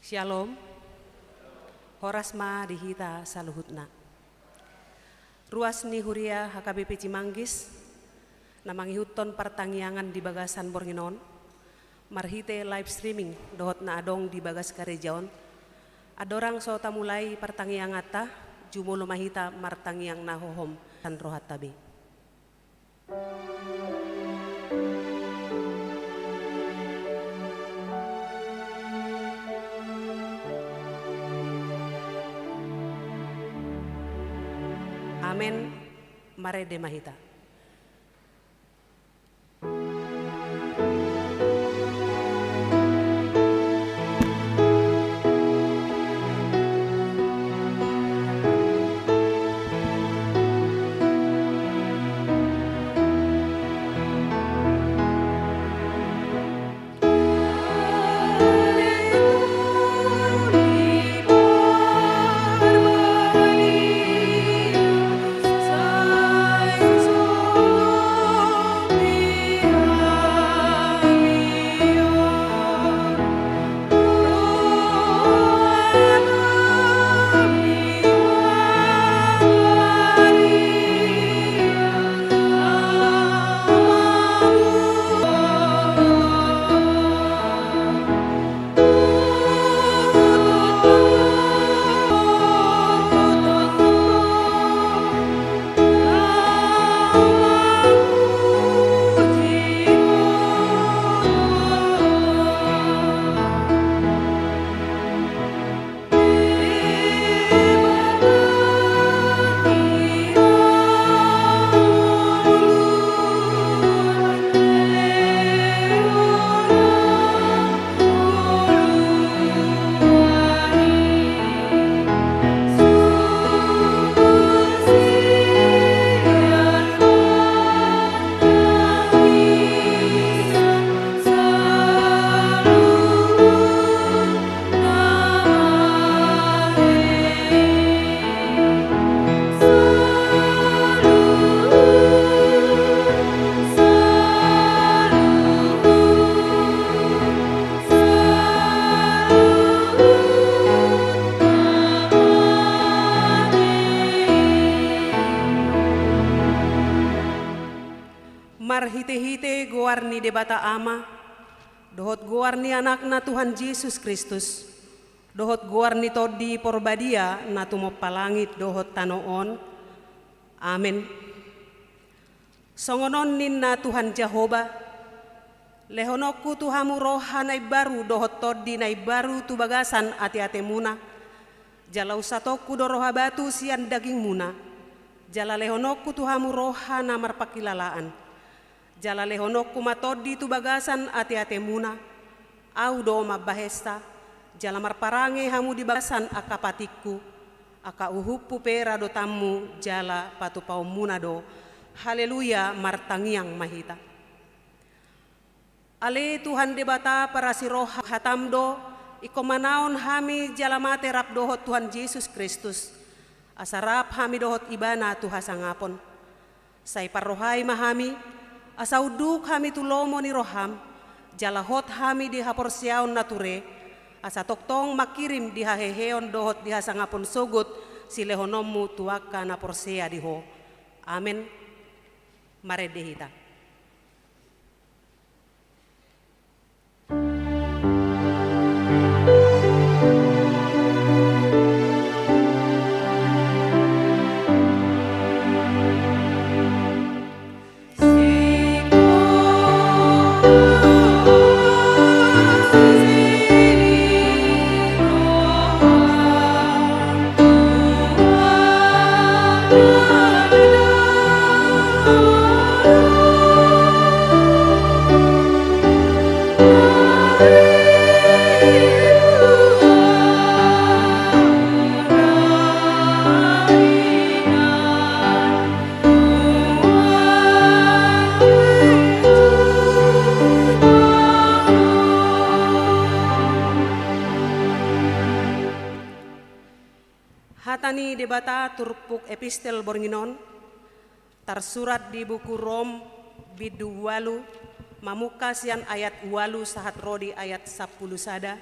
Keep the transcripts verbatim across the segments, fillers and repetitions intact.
Syalom. Horas ma di hita saluhutna. Ruas ni huria H K B P Cimanggis na mangihuthon partangiangan di bagasan borngin on marhite live streaming dohot na adong di bagas gareja on. Andorang so tamulai partangianganta, jumolo ma hita martangiang na hohom sian rohanta be. Amen. Marende ma hita. Marhitehite goar ni Debata Ama, dohot goar ni Anakna Tuhan Jesus Kristus, dohot goar ni Tondi Porbadia na tumompa langit dohot tano on. Amen. Songon on ninna Tuhan Jahowa: Lehononku tu hamu roha na imbaru dohot tondi na imbaru tu bagasan ateatemuna. Jala unsatonku do roha batu sian dagingmuna. Jala lehononku tu hamu roha na marpangkilalaan. Jala lehononku ma tondi tu bagasan ateatemuna. Ahu do mambahensa, jala marparange hamu di bagasan angka patikku. Angka uhumhu pe radotanmu jala patupaonmuna do. Haleluya, martangiang ma hita. Ale Tuhan Debata parasi roha, hatam do ingkon manaon hami jala mate rap dohot Tuhan Jesus Kristus, asa rap hami dohot Ibana tu hasangapon. Sai parrohai ma hami, asa unduk hami tu lomo ni roham, jala hot hami di haporseaon na ture, asa tongtong mangkirim di haheheon dohot di hasangapon sogot silehononmu tu angka na porsea di ho. Amen. Marende hita. Hata ni Debata turpuk epistel borngin on tarsurat di buku Rom bindu ualu, mamungka sian ayat ualu sahat ro di ayat sampulu sada.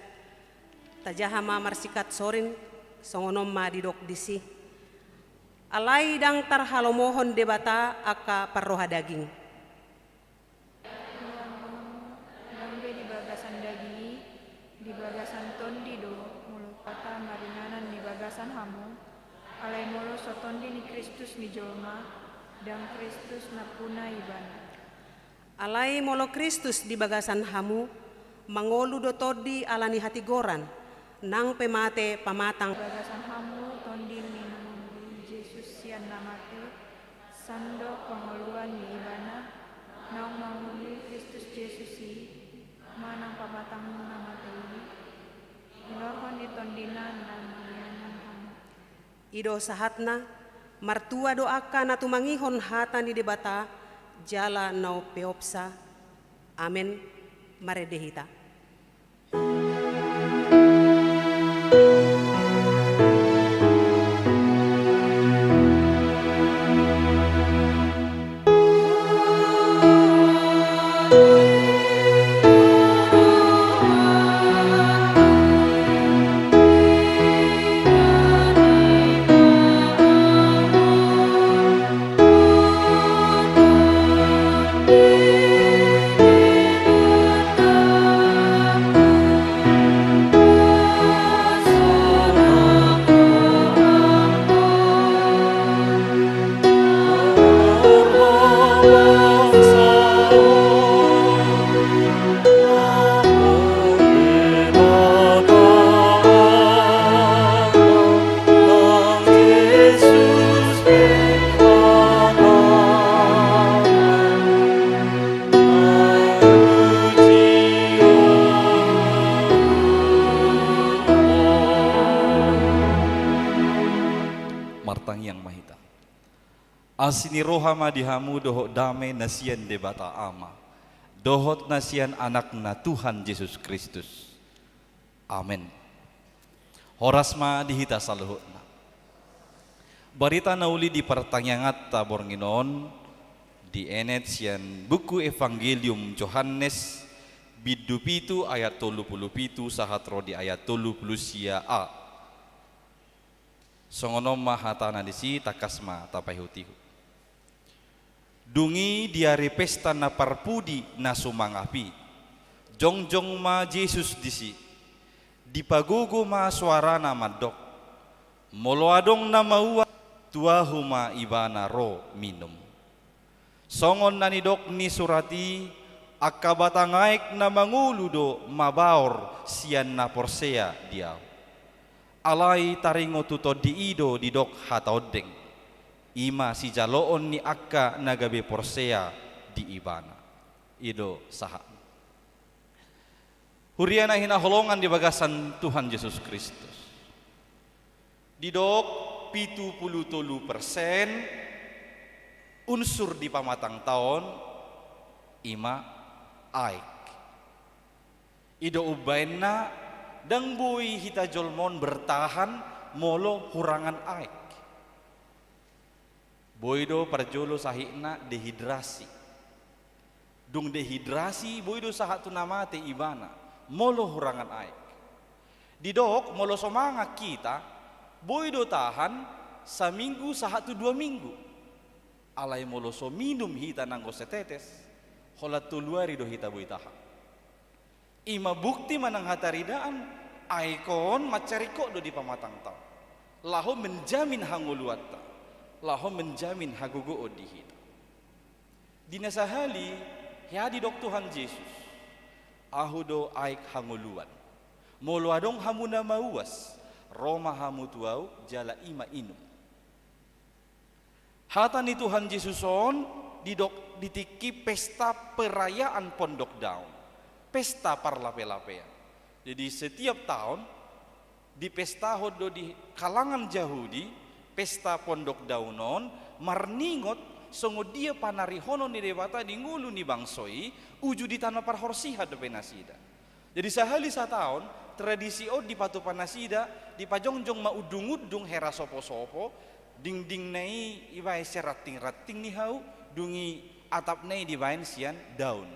Tajaha ma marsikat sorin, songon on ma didok disi. Alai ndang tarhalomohon Debata angka parroha daging. Ndang be di bagasan daging i, di bagasan tondi do, molo hata maringanan di bagasan hamu, alai molo so tondi ni Kristus ni jolma, ndang Kristus nampuna ibana. Alai molo Kristus di bagasan hamu, mangolu do tondi ala ni hatigoran, nang pe mate pamatang. Bagasan hamu tondi ni na mangolu Jesus sian na mate, sandok pangoluan ni ibana, naung mangolu Kristus Jesus i, manang pamatang na mate i, hinorhon ni tondina na maringanan hamu. I do sahatna, martua do angka na tumangihon hata ni Debata, jala na umpeopsa. Amen. Marende hita. Martangiang ma hita. Asi ni roha ma di hamu dohot dame na sian Debata Ama, dohot na sian Anakna Tuhan Jesus Kristus. Amen. Horas ma di hita saluhutna. Barita na uli di partangianganta borngin on, dienet sian buku Evangelium Johannes, bindu pitu ayat tolu pulu pitu sahat ro di ayat tolu pulu sia a. Songon on ma hatana disi, tangkas ma tapaihutihut. Dung i di ari pesta na parpudi na sumangap i, jongjong ma Jesus disi. Dipagogo ma soarana mandok, molo adong na mauas, tu ahu ma ibana ro minum. Songon na nidok ni surat i, angka batang aek na mangolu do mabaor sian na porsea di ahu. Alai taringot tu tondi i do didok hata ondeng, i ma sijaloon ni angka na gabe porsea di ibana. I do sahat. Huria na hinaholongan di bagasan Tuhan Jesus Kristus. Didok pitu pulu tolu persen unsur di pamatangta on i ma aek. I do umbaenna ndang boi hita jolma on bertahan molo hurangan aek. Boi do parjolo sahitna dehidrasi. Dung dehidrasi, boi do sahat tu na mate ibana, molo hurangan aek. Didok, molo so mangan hita, boi do tahan saminggu sahat tu dua minggu. Alai molo so minum hita nanggo setetes, holan tolu ari do hita boi tahan. I ma bukti manang hataridaan, aek on mansai ringkot do di pamatangta on, laho menjamin hangoluanta, laho menjamin hagogoon di hita. Di na sahali, hea didok Tuhan Jesus, ahu do aek hangoluan. Molo adong hamu na mauas, ro ma hamu tu ahu jala i ma inum. Hata ni Tuhan Jesus on didok di tingki pesta perayaan Pondok Daun, pesta parlapelapean. Jadi setiap taon dipestahon do di kalangan Jahudi pesta Pondok Daun on, marningot songon dia panarihonon ni Debata di ngolu ni bangso i, uju di tano parhorsihan dope nasida. Jadi sahali sataon, tradisi on dipatupa nasida, dipajongjong ma undungundung hera soposopo, dingdingna i dibaen sian rantingranting ni hau, dung i atapna i dibaen sian daun.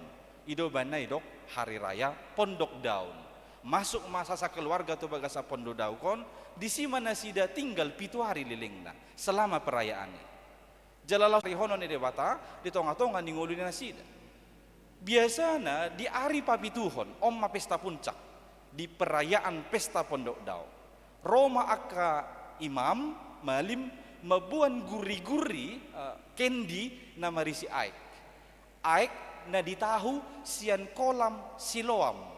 I do umbaenna didok hari raya Pondok Daun. Masuk ma sasakeluarga tu bagasan pondok daok on, disi ma nasida tinggal pitu ari lelengna selama perayaan i. Jala laos arihonon ni Debata di tongatonga ni ngolu ni nasida. Biasana di ari papituhon, on ma pesta puncak di perayaan pesta pondok daok. Ro ma angka imam, malim, mamboan guriguri, eh, kendi na marisi aek. Aek na ditahu sian kolam Siloam.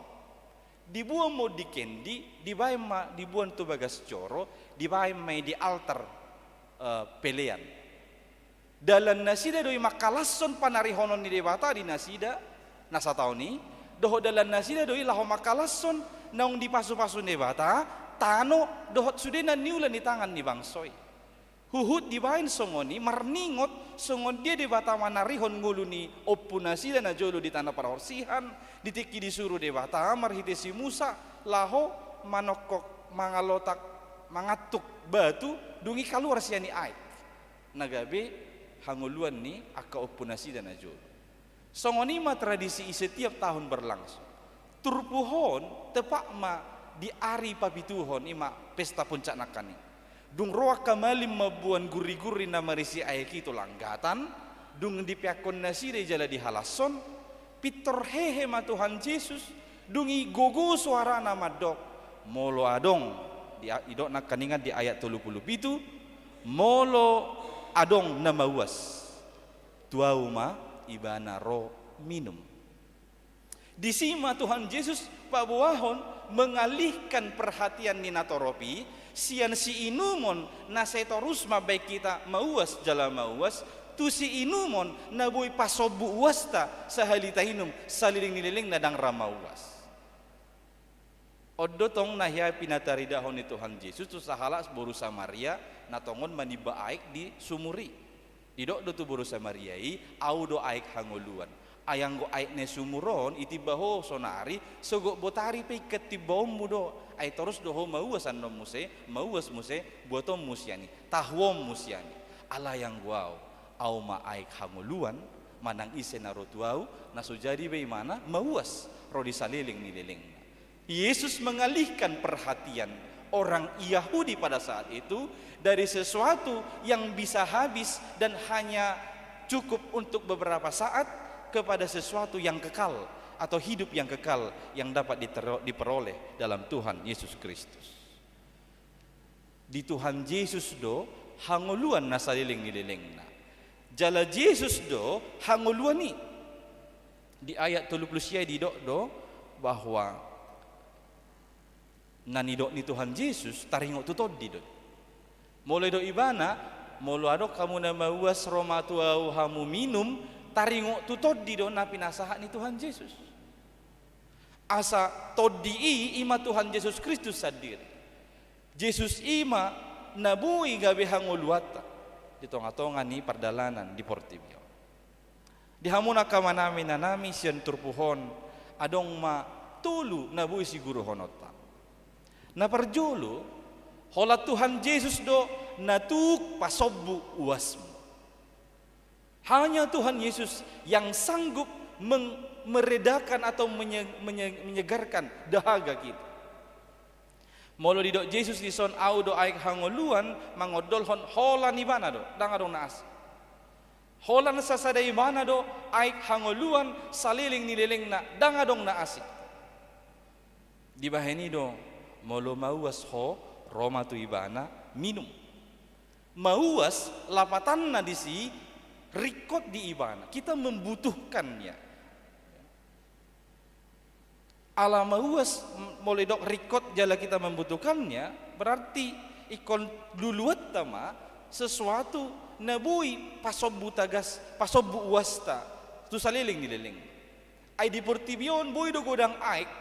Diboan ma on di kendi, dibaen ma, diboan tu bagas joro, dibaen ma i di altar, eh, pelean. Dalan nasida do i mangkalashon panarihonon ni Debata di nasida na sataon i, dohot dalan nasida do i laho mangkalashon naung dipasupasu Debata tano dohot sude na niula ni tangan ni bangso i. Huhut dibaen songon i marningot songon dia Debata manarihon ngolu ni ompu nasida najolo di tano parhorsihan, di tingki disuru Debata marhite si Musa laho manongkok, mangalotak, mangantuk batu, dung i kaluar sian i aek na gabe hangoluan ni angka ompu nasida najolo. Songon i ma tradisi i setiap tahun berlangsung. Turpuk on tepat ma di ari papituhon, i ma pesta puncak nangkaning. Dung ro angka malim mamboan guriguri na marisi aek i tu langgatan, dung dipeakkon nasida i jala dihalashon, pintor hehe ma Tuhan Jesus, dung i gogo soarana mandok, molo adong, di, didok nangkaningan di ayat tolu pulu pitu, molo adong na mauas, tu ahu ma ibana ro minum. Disi ma Tuhan Jesus paboahon mengalihkan perhatian ni natorop i sian siinumon na sai torus mambaen hita mauas jala mauas, tu siinumon na boi pasombu uasta sahali tainum saleleng ni lelengna ndang ra mauas. On do tong na hea pinataridahon ni Tuhan Jesus tu sahalak boru Samaria na tongon manimba aek di sumur i. Didok do tu boru Samaria i, ahu do aek hangoluan. Ai anggo aek na sumur on itimba ho sonari, sogot botari pe ingkon timbaonmu do. Ai torus do ho mauas annon muse, mauas muse, buatonmu sian i, tahuonmu sian i. Alai anggo ahu, ahu ma aek hangoluan, manang ise na ro tu ahu, na so jadi be ibana mauas ro di saleleng ni lelengna. Yesus mengalihkan perhatian orang Yahudi pada saat itu dari sesuatu yang bisa habis dan hanya cukup untuk beberapa saat kepada sesuatu yang kekal atau hidup yang kekal yang dapat ditero-, diperoleh dalam Tuhan Yesus Kristus. Di Tuhan Jesus do hangoluan na saleleng ni lelengna. Jala Jesus do hangoluan i. Di ayat tolu pulu sia i didok do bahwa na nidok ni Tuhan Jesus taringot tu tondi do. Molo didok ibana, molo adong hamu na mauas ro ma tu ahu hamu minum, taringot tu tondi do na pinasahat ni Tuhan Jesus. Asa tondi i, i ma Tuhan Jesus Kristus sandiri. Jesus i ma na boi gabe hangoluanta di tongatonga ni pardalanan di portibi on. Di hamu angka amanami, inanami, sian turpuk on adong ma tolu na boi siguruhononta. Na parjolo, holan Tuhan Jesus do na tuk pasombu uasmu. Hanya Tuhan Yesus yang sanggup meng-, meredakan atau menye-, menye-, menyegarkan dahaga kita. Molo didok Jesus dison, ahu do aek hangoluan, mangondolhon holan ibana do, ndang adong na asing. Holan sasada ibana do aek hangoluan saleleng ni lelengna, ndang adong na asing. Dibahen i do, molo mauas ho, ro ma tu ibana, minum. Mauas, lapatanna disi, ringkot di ibana. Kita membutuhkannya. Ala mauas, m-, molo didok ringkot jala kita membutuhkannya, berarti ingkon luluanta ma sesuatu na boi pasombu tagas, pasombu uasta tu saleleng ni leleng. Ai di portibi on boi do godang aek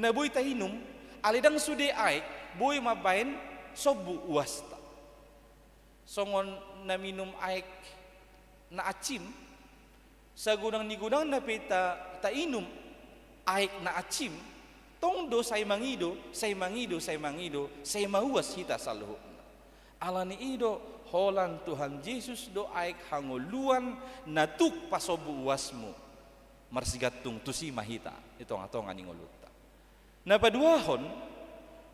na boi tainum, alai ndang sude aek boi mambaen sombu uasta. Songon na minum aek na acim, sagodang ni godangna pe ta, tainum aek na acim, tong do sai mangido, sai mangido, sai mangido, sai mauas hita saluhutna. Ala ni i do, holan Tuhan Jesus do aek hangoluan na tuk pasombu uasmu. Marsigantung tusi ma hita di tongatonga ni ngolunta. Na paduahon,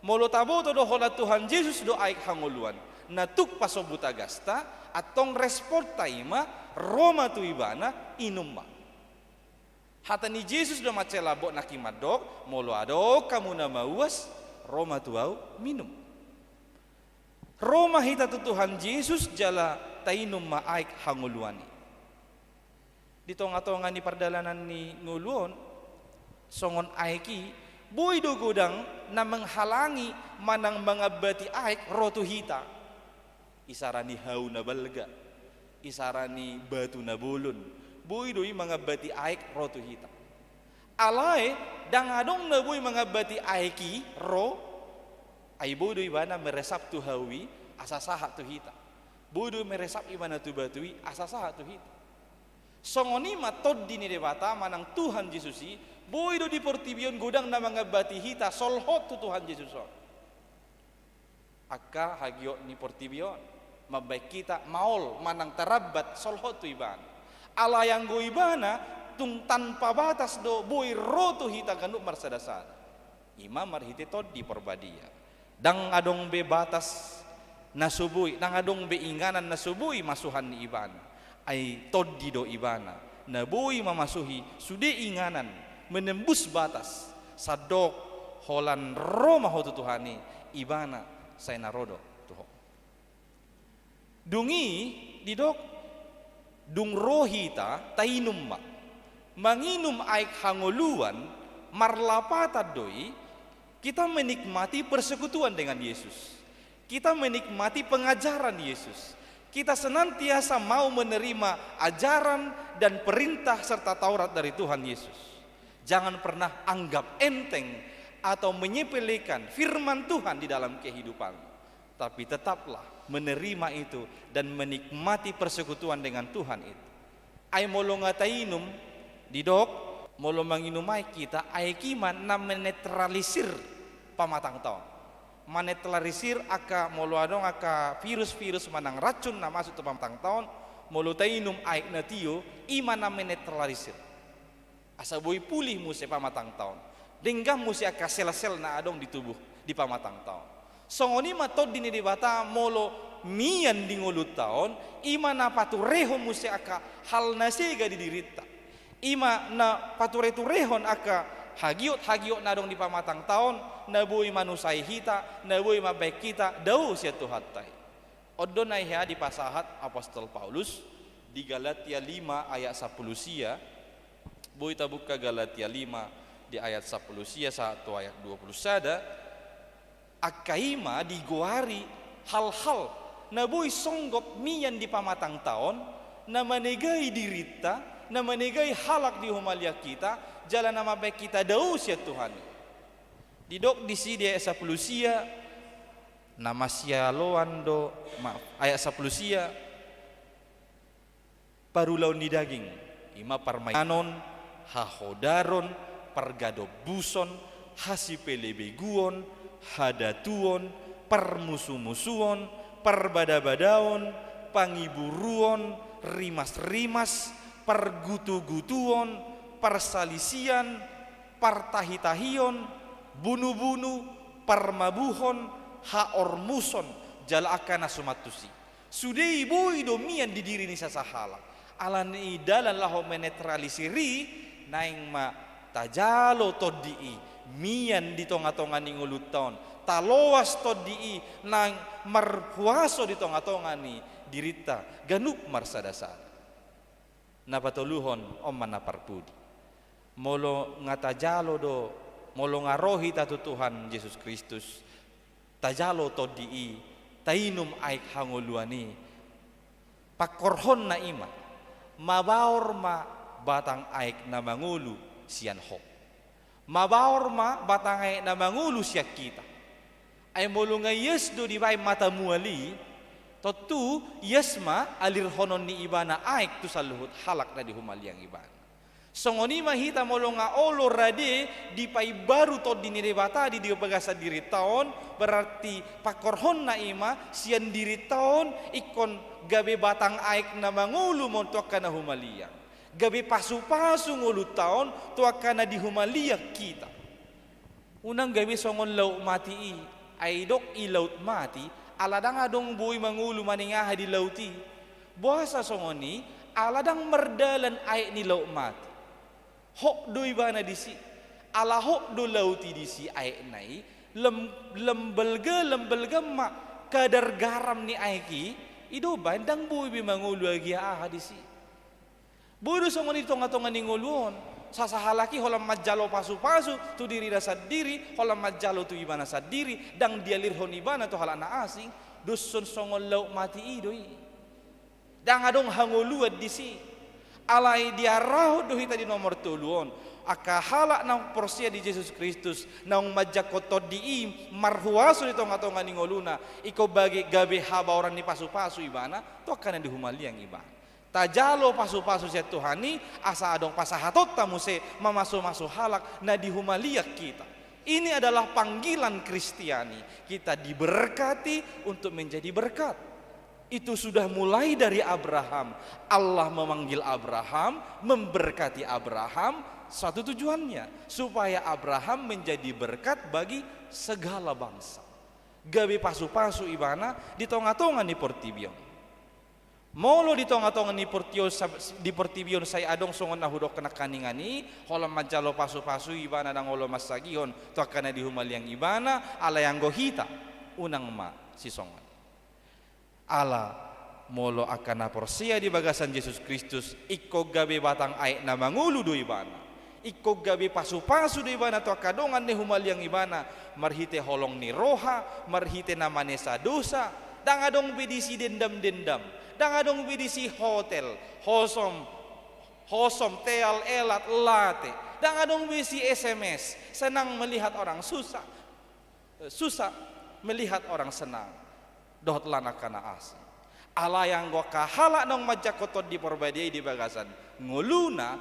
molo taboto do holan Tuhan Jesus do aek hangoluan na tuk pasombu tagasta, antong responta i ma ro ma tu Ibana, inum ma. Hata ni Jesus do mansai lambok nangkin mandok, molo adong hamu na mauas, ro ma tu Ahu, minum. Ro ma hita tu Tuhan Jesus jala tainum ma aek hangoluan i. Di tongatonga ni pardalanan ni ngolu on, songon aek i, boi do godang na menghalangi manang mangambati aek ro tu hita. Isara ni hau na balga, isara ni batu na bolon, boi do i mangambati aek ro tu hita. Alai ndang adong na boi mangambati aek i ro, ai boi do ibana meresap tu hau i asa sahat tu hita. Boi do meresap ibana tu batu i asa sahat tu hita. Songon i ma Tondi ni Debata manang Tuhan Jesus i, boi do di portibi on godang na mangambati hita solhot tu Tuhan Jesus on. Angka hagiot ni portibi on mambaen hita maol manang tarambat solhot tu Ibana. Alai anggo Ibana, tung tanpa batas do boi ro tu hita ganup marsadasada. I ma marhite Tondi Parbadia. Ndang adong be batas na so boi, ndang adong be inganan na so boi masuhan ni Ibana. Ai Tondi do Ibana na boi mamasuhi sude inganan, menembus batas. Sandok holan ro ma ho tu Tuhan i, Ibana sai na ro do tu ho. Dung i didok, dung ro hita, tainum ma. Manginum aek hangoluan, marlapatan do i, kita menikmati persekutuan dengan Yesus. Kita menikmati pengajaran Yesus. Kita senantiasa mau menerima ajaran dan perintah serta Taurat dari Tuhan Yesus. Jangan pernah anggap enteng atau menyepelekan firman Tuhan di dalam kehidupan. Tapi tetaplah menerima itu dan menikmati persekutuan dengan Tuhan itu. Ai molo nga tainum, didok, molo manginum aek hita, aek i ma na menetralisir pamatangta on. Manetralisir angka, molo adong angka virus-virus manang racun na masuk tu pamatangta on, molo tainum aek na tio, i ma na menetralisir. Asa boi pulih muse pamatangta on. Denggan muse angka sel-sel na adong di tubuh, di pamatangta on. Songon i ma Tondi ni Debata molo mian di ngolunta on, i ma na paturehon muse angka hal na sega di dirinta. I ma na patureturehon angka hagiot-hagiot na adong di pamatangta on, na boi manusai hita, na boi mambaen hita dao sian Tuhanta i. On do na hea dipasahat apostel Paulus di Galatia lima ayat sampulu sia. Boi tabuka Galatia lima di ayat sampulu sia sahat tu ayat dua pulu sada. Angka i ma digoari hal-hal na boi songgop mian di pamatangta on, na manegai dirinta, na manegai halak di humaliang hita, jala na mambaen hita dao sian Tuhan i. Didok disi di ayat sampulu sia, na masialoan do, maaf, ayat sampulu sia, parulaon ni daging, i ma parmainanon, hahodaron, pargadombuson, hasipelebeguon, hadatuon, parmusumusuon, parbadabadaon, pangiburuon, rimasrimas, pargutugutuon, parsalisian, partahitahion, bunubunu, parmabuhon, haormuson, jala angka na suman tusi. Sude i boi do mian di diri ni sasahalak. Alani i dalan laho menetralisir i, naeng ma tajalo tondi i mian di tongatonga ni ngolunta on. Taloas tondi i naeng marhuaso di tongatonga ni dirinta ganup marsadasada. Na patoluhon, on ma na parpudi. Molo nga tajalo do, molo nga ro hita tu Tuhan Jesus Kristus, tajalo tondi i, tainum aek hangoluan i, pangkorhonna i ma, mabaor ma batang aek na mangolu sian ho. Mabaor ma batang aek na mangolu sian hita. Ai molo nga ias do dibaen mata mual i, tontu ias ma alirhonon ni ibana aek tu saluhut halak na di humaliang ibana. Songon i ma hita molo nga olo rade dipaimbaru tondi ni Debata di, di bagasan dirinta on, berarti pangkorhonna i ma sian dirinta on ingkon gabe batang aek na mangolu ma on tu angka na humaliang. Gabe pasupasu ngolunta on tu angka na di humaliang hita. Unang gabe songon laut mati i, ai didok i laut mati, ala ndang adong boi mangolu manang aha di laut i. Boasa songon i? Ala ndang mardalan aek ni laut mati. Hot do ibana disi. Ala hot do laut i disi aekna i, lem-, lembalga, lembalga ma kadar garam ni aek i, i do umbahen ndang boi be mangolu agia aha disi. Boi do songon i di tonga-tonga ni ngolu on, sasahalak i holan manjalo pasu-pasu tu dirina sandiri, holan manjalo tu ibana sandiri, ndang dialirhon ibana tu halak na asing, dos songon laut mati i do i. Ndang adong hangoluan disi. Alai diarahon do hita di nomor tolu on, angka halak naung porsea di Jesus Kristus, naung manjangkon Tondi i marhuaso di tonga-tonga ni ngoluna, ingkon bage gabe habaoran ni pasu-pasu ibana tu angka na di humaliang ibana. Tajalo pasu-pasu sian Tuhan i, asa adong pasahatonta muse mamasu-masu halak na di humaliang hita. Ini adalah panggilan Kristiani. Kita diberkati untuk menjadi berkat. Itu sudah mulai dari Abraham. Allah memanggil Abraham, memberkati Abraham, satu tujuannya, supaya Abraham menjadi berkat bagi segala bangsa. Gabe pasu-pasu ibana di tonga-tonga ni portibi on. Molo di tonga-tonga ni portio-, sa-, di portibi on sai adong songon na hudok nangkaningan i, holan manjalo pasu-pasu ibana ndang olo mansagihon tu angka na di humaliang ibana, alai anggo hita, unang ma sisongon i. Ala, molo angka na porsea di bagasan Jesus Kristus, ingkon gabe batang aek na mangolu do ibana. Ingkon gabe pasu-pasu do ibana tu angka dongan na humaliang ibana, marhite holong ni roha, marhite na manesa dosa, ndang adong be disi dendam-dendam, ndang adong be disi hotel, hosom, hosom, teal, elat, late, ndang adong be disi S M S, senang melihat orang susah, eh, susah melihat orang senang, dohot lan angka na asing. Alai anggo angka halak naung manjangkon Tondi Porbadia i di bagasan ngoluna,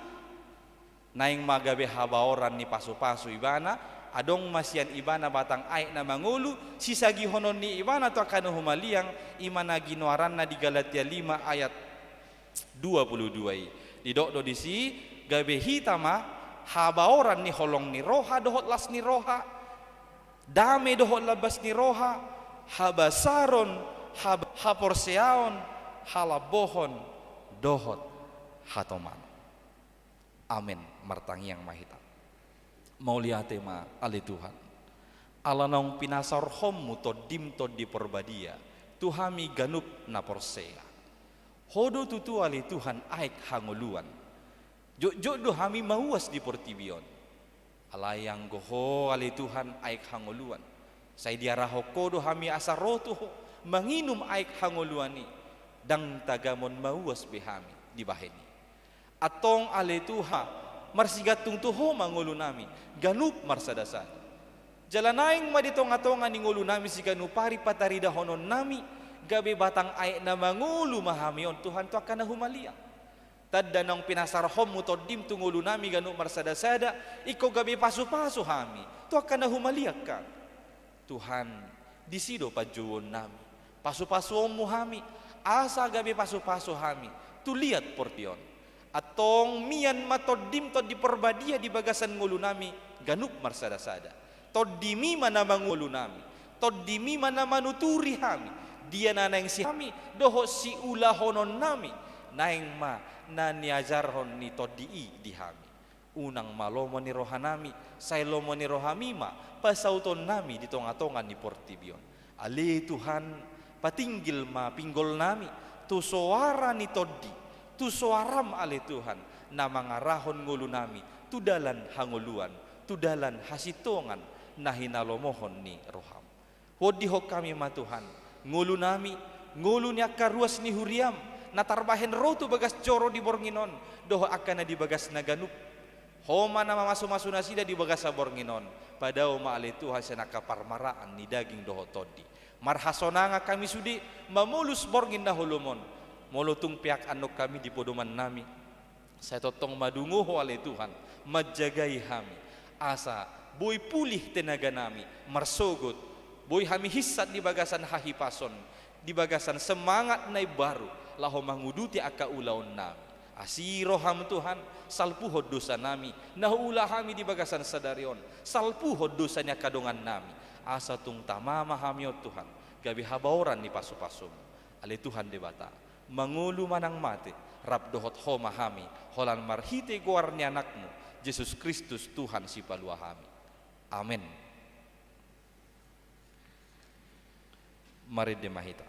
naeng ma gabe habaoran ni pasu-pasu ibana, adong ma sian ibana batang aek na mangolu, sisagihonon ni ibana tu angka na humaliang, i ma na ginoaranna di Galatia lima ayat dua puluh dua i. Didok do disi, gabe hita ma habaoran ni holong ni roha dohot las ni roha, dame dohot lambas ni roha, habasaron, hab-, haporseaon, halambohon, dohot hatomanon. Amen. Martangiang ma hita. Mauliate ma, ale Tuhan, ala naung pinasaorhonmu Tondim Tondi Porbadia tu hami ganup na porsea. Ho do tutu, ale Tuhan, aek hangoluan. Jotjot do hami mauas di portibi on. Alai anggo Ho, ale Tuhan, aek hangoluan, sai diarahon Ho do hami asa ro tu Ho, manginum aek hangoluan i, ndang tagamon mauas be hami dibahen i. Antong, ale Tuhan, marsigantung tu Ho ma ngolunami ganup marsadasada. Jala naeng ma di tongatonga ni ngolunami siganup ari pataridahononnami gabe batang aek na mangolu ma hami on, Tuhan, tu angka na humaliang. Tanda naung pinasaorhonmu Tondim tu ngolunami ganup marsadasada, ingkon gabe pasupasu hami tu angka na humaliang, kan. Tuhan, disi do panjouonnami. Pasupasuonmu hami, asa gabe pasupasu hami tu liat portibi on. Antong mian ma Tondim Tondi Porbadia di bagasan ngolunami ganup marsadasada. Tondimi ma na mangolu ngolunami, Tondimi ma na manuturi hami. Dia na naeng si hami dohot siulahononnami, naeng ma na niajarhon ni Tondi i di hami. Unang ma lomo ni rohanami, sai lomo ni rohami ma pasautonnami di tongatonga ni portibi on. Ale Tuhan, patinggil ma pinggolnami tu soara ni Tondi, tu soaram, ale Tuhan, na mangarahon ngolunami tu dalan hangoluan, tu dalan hasintongan na hinalomohon ni roham. Huondihon hami ma, Tuhan, ngolunami, ngolu ni angka ruas ni huriam na tarbahen ro tu bagas joro di borngin on, dohot angka na di bagasna ganup. Ho ma na mamasumasu nasida di bagasna borngin on. Padao ma, ale Tuhan, sian angka parmaraan ni daging dohot tondi. Marhasonangan hami sude mamolus borngin na holom on. Molo tung peak annon hami di podomannami, sai tongtong ma dungo Ho, ale Tuhan, manjagai hami, asa boi pulih tenaganami, marsogot, boi hami hinsat di bagasan hahipason, di bagasan semangat na imbaru, laho manguduti angka ulaonnami. Asi roham Tuhan, salpuhon dosa nami na huula hami di bagasan sadari on, salpuhon dosa ni angka dongan nami, asa tung tama ma hami on Tuhan, gabe habaoran ni pasupasum. Ale Tuhan Debata, mangolu manang mate, rap dohot Ho ma hami, holan marhite goar ni Anakmu, Jesus Kristus Tuhan Sipalua hami. Amen. Marende ma hita.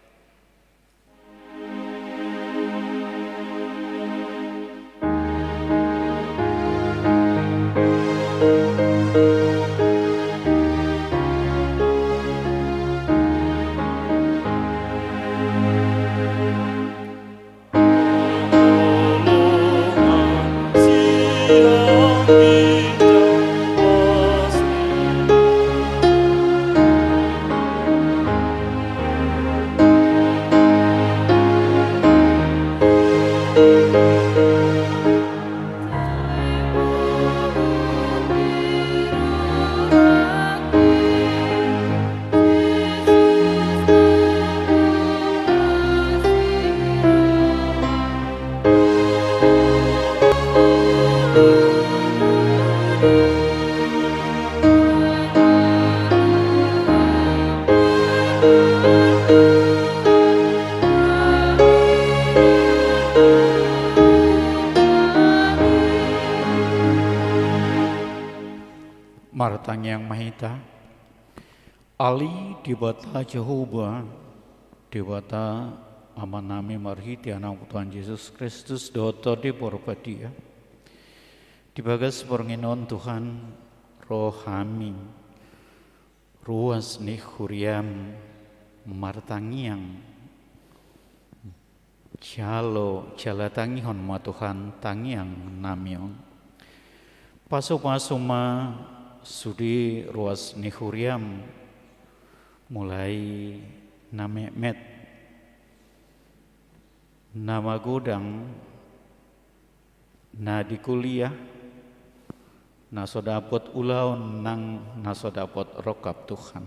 Martangiang ma hita. Ale Debata Jahowa, Debata Amanami, marhite Anakmu Tuhan Jesus Kristus dohot Tondi Porbadia, di bagas borngin on Tuhan, ro hami ruas ni huriam martangiang. Jalo, jala tangihon ma Tuhan tangiang nami on. Pasupasu ma sude ruas ni huriam, mulai na metmet, na magodang, na di kuliah, na so dapot ulaon nang na so dapot rongkap Tuhan.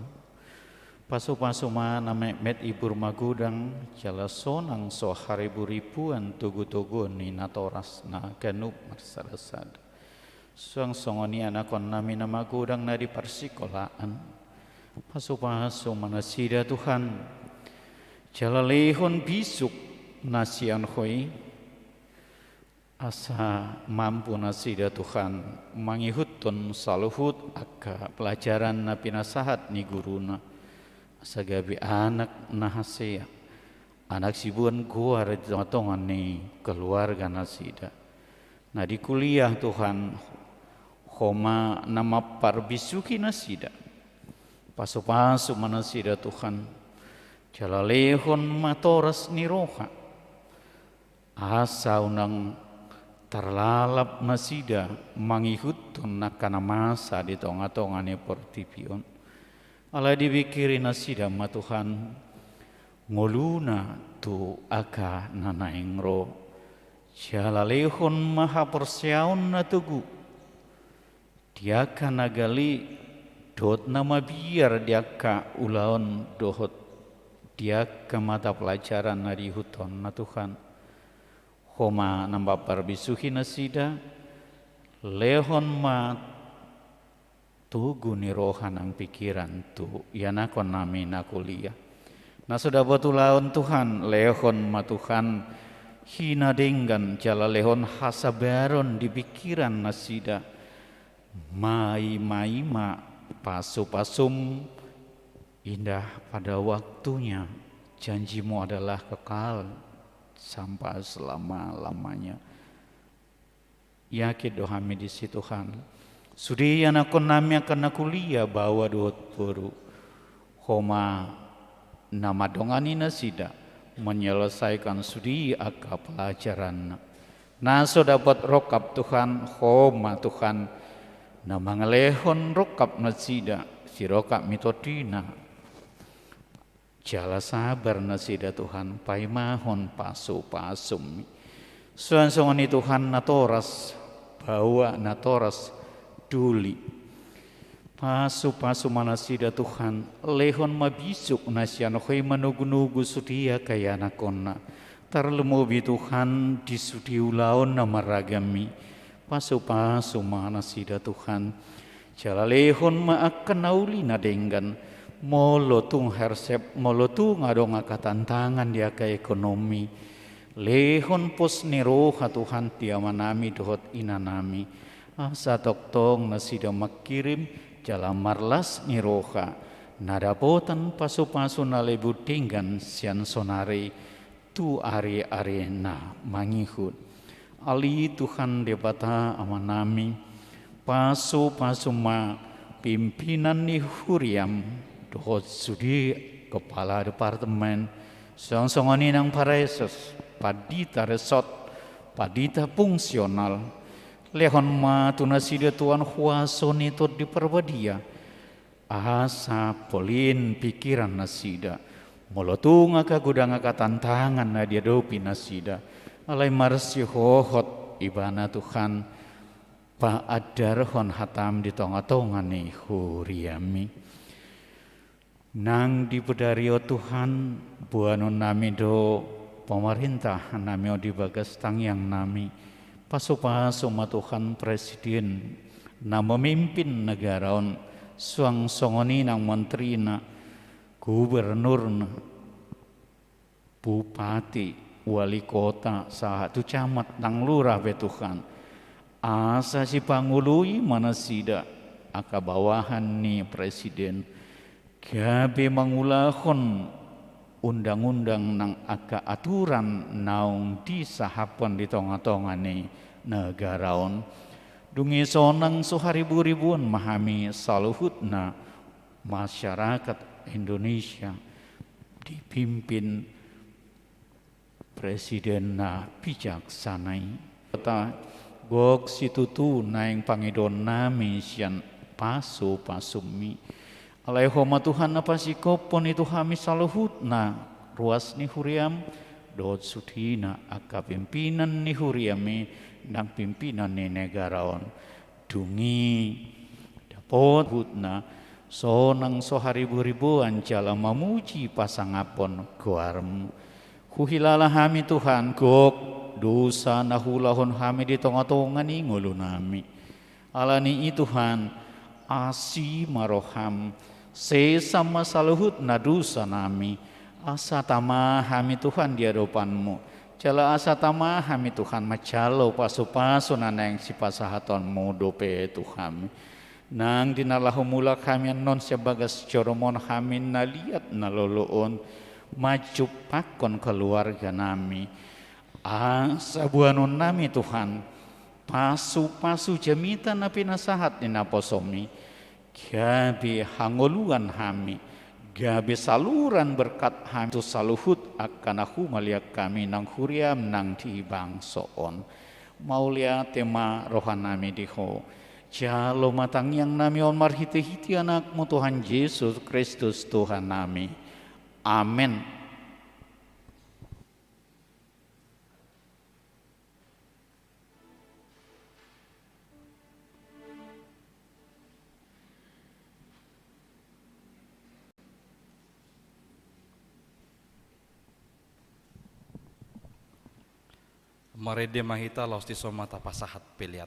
Pasupasu ma na metmet ibur magodang, jala sonang so hariburibuan togutoguon ni natoras na ganup marsadasada. Suang songon i anakkonnami na magodang na di parsikolaan. Pasupasu ma nasida Tuhan, jala lehon bisuk na sian Ho i, asa mampu nasida Tuhan mangihuthon saluhut angka pelajaran na pinasahat ni guruna, asa gabe anak na hasea, anak siboan goar di tongatonga ni keluarga nasida. Na di kuliah Tuhan, Ho ma na mamparbisuhi nasida. Pasupasu ma nasida Tuhan, jala lehon ma toras ni roha, asa unang tarlalap nasida mangihuthon angka na masa di tongatonga ni portibi on. Alai dipingkiri nasida ma Tuhan ngoluna tu angka na naeng ro. Jala lehon ma haporseaon na togu di angka na gale dohot na mabiar di angka ulaon dohot di angka mata pelajaran na diihuthonna Tuhan. Ho ma na mamparbisuhi nasida, lehon ma togu ni roha nang pingkiran tu ianakkonnami na kuliah. Na so dapot ulaon Tuhan, lehon ma Tuhan hinadenggan jala lehon hasabaron di pingkiran nasida. Maimaima pasupasum indah pada waktunya, janji-Mu adalah kekal sampai selama-lamanya. Yakin do hami disi Tuhan. Sude ianakkonnami angka na kuliah baoa dohot boru, Ho ma na mandongani nasida menyelesaikan sude angka pelajaranna. Na so dapot rongkap Tuhan, Ho ma Tuhan na mangalehon rongkap nasida, sirongkap ni tondina. Jala sabar nasida Tuhan paimahon pasupasum-Mi. Suang songon i Tuhan natoras baoa, natoras doli. Pasupasu ma nasida Tuhan, lehon ma bisuk na sian Ho i manogunogu sude angka ianakkonna. Tarlumobi Tuhan di sude ulaon na marragam i, pasupasu ma nasida Tuhan. Jala lehon ma angka na uli na denggan, molo tung hersep, molo tung adong angka tantangan di angka ekonomi. Lehon pos ni roha Tuhan di amanami dohot inanami. Asa tongtong nasida mangkirim jala marlas ni roha, na dapotan pasupasu na lebur denggan sian sonari tu ari-ari na mangihut. Ale Tuhan Debata amanami, pasupasu ma pimpinan ni huriam dohot sude kepala departemen, songon-songon i nang praeses, pandita resort, pandita fungsional. Lehon ma tu nasida Tuhan huaso ni Tondi Parbadia, asa polin pingkiran nasida, molo tung angka godang angka tantangan na diadopi nasida. Alai marsihohot Ibana Tuhan, paandarhon hatam di tonga-tonga ni huriami. Nang di bodari on Tuhan, boanonnami do pamarentahannami on di bagas tangiangnami. Pasupasu ma Tuhan presiden na memimpin negara on, suang songon i nang menterina, gubernurna, bupati, wali kota, sahat tu camat nang lurah pe Tuhan. Asa sipangoloi ma nasida angka bawahan ni presiden, gabe mangulahon undang-undang nang angka aturan naung disahaphon di tonga-tonga ni negara on. Dung i sonang so haribu-ribuan ma hami saluhutna masyarakat Indonesia dipimpin presiden na bijaksana i. Gok situtu naeng pangidoannami sian pasupasumi. Alai Ho ma Tuhan na pasingkophon i tu hami saluhutna ruas ni huriam, dohot sudena angka pimpinan ni huriami nang pimpinan ni negara on. Dung i dapot hutna, sonang so haribu-ribuan jala mamuji pasangaphon goarmu. Huhilala hami Tuhan, gok dosa na huulahon hami di tonga-tonga ni ngolunami. Alani i Tuhan, asi ma roham, sesa ma saluhutna dosanami, asa tama hami Tuhan di adopanmu. Jala asa tama hami Tuhan manjalo pasupasu na naeng sipasahatonmu dope tu hami. Nang di na laho mulak hami annon sian bagas joro on, hami na liat na lolo on, manjumpangkon keluarganami. Asa boanonnami Tuhan, pasupasu jamita na pinasahat ni naposomi, gabe hangoluan hami, gabe saluran berkat hami tu saluhut angka na humaliang hami nang huriam nang di bangso on. Mauliate ma rohanami di Ho. Jalo ma tangiangnami on marhite-hite Anakmu Tuhan Jesus Kristus Tuhannami. Amen. Marende ma hita laos dison ma tapasahat pelean.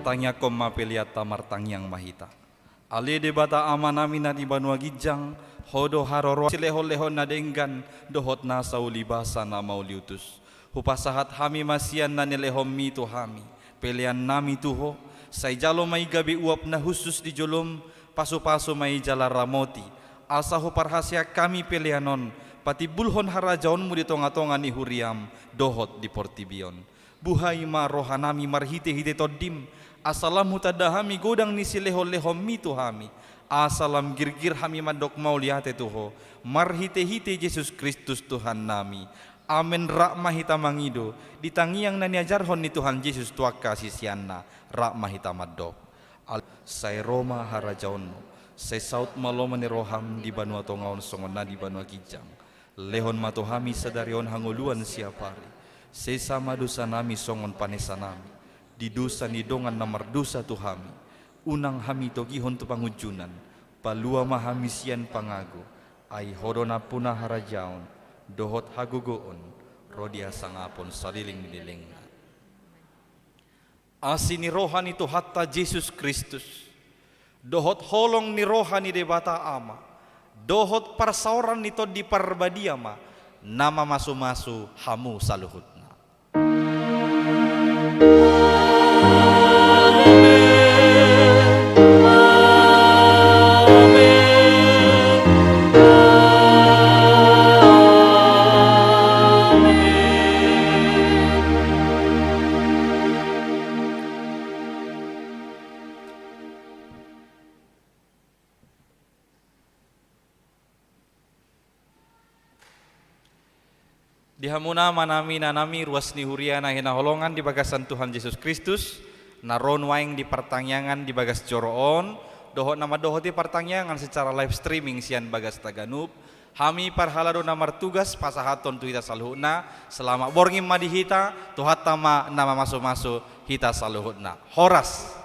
Tangiangkon ma peleanta, martangiang ma hita. Ale Debata Amanami na di banua ginjang, Ho do haroroan silehonlehon na denggan dohot nasa ulibasa na mauliutus. Hupasahat hami ma sian na nilehonMi tu hami peleannami tu Ho. Sai jalo ma i gabe uap na hushus di jolom, pasupasu ma i jala ramoti, asa huparhaseang hami pelean on patimbulhon harajaonMu di tongatonga ni huriaM dohot di portibi on. Buhai ma rohanami marhitehite TondiM, asa lam hutanda hami godang ni silehonlehonMi tu hami, asa lam girgir hami mandok mauliate tu Ho, marhitehite Jesus Kristus Tuhannami. Amen. Rap ma hita mangido di tangiang na niajarhon ni Tuhan Jesus tu angka siseanna. Rap ma hita mandok. Al-, sai ro ma harajaonMu, sai saut ma lomo ni rohaM di banua tonga on songon na di banua ginjang. Lehon ma tu hami sadari on hangoluan siapari. Sesa ma dosanami songon panesanami di dosa ni dongan na mardosa tu hami. Unang hami togihon tu pangunjunan, palua ma hami sian pangago. Ai Ho do nampuna harajaon dohot hagogoon, ro di hasangapon saleleng ni lelengna. Asi ni roha ni Tuhanta Jesus Kristus, dohot holong ni roha ni Debata Ama, dohot parsaoran ni Tondi Parbadia ma na mamasumasu hamu saluhutna. Di hamuna amanami, inanami, ruas ni huria na hinaholongan di bagasan Tuhan Jesus Kristus, na ro nuaeng di partangiangan di bagas joro on, dohot na mandohoti partangiangan secara live streaming sian bagas taganup, hami parhalado na martugas pasahathon tu hita saluhutna, selamat borngin ma di hita, Tuhanta ma na mamasumasu hita saluhutna. Horas.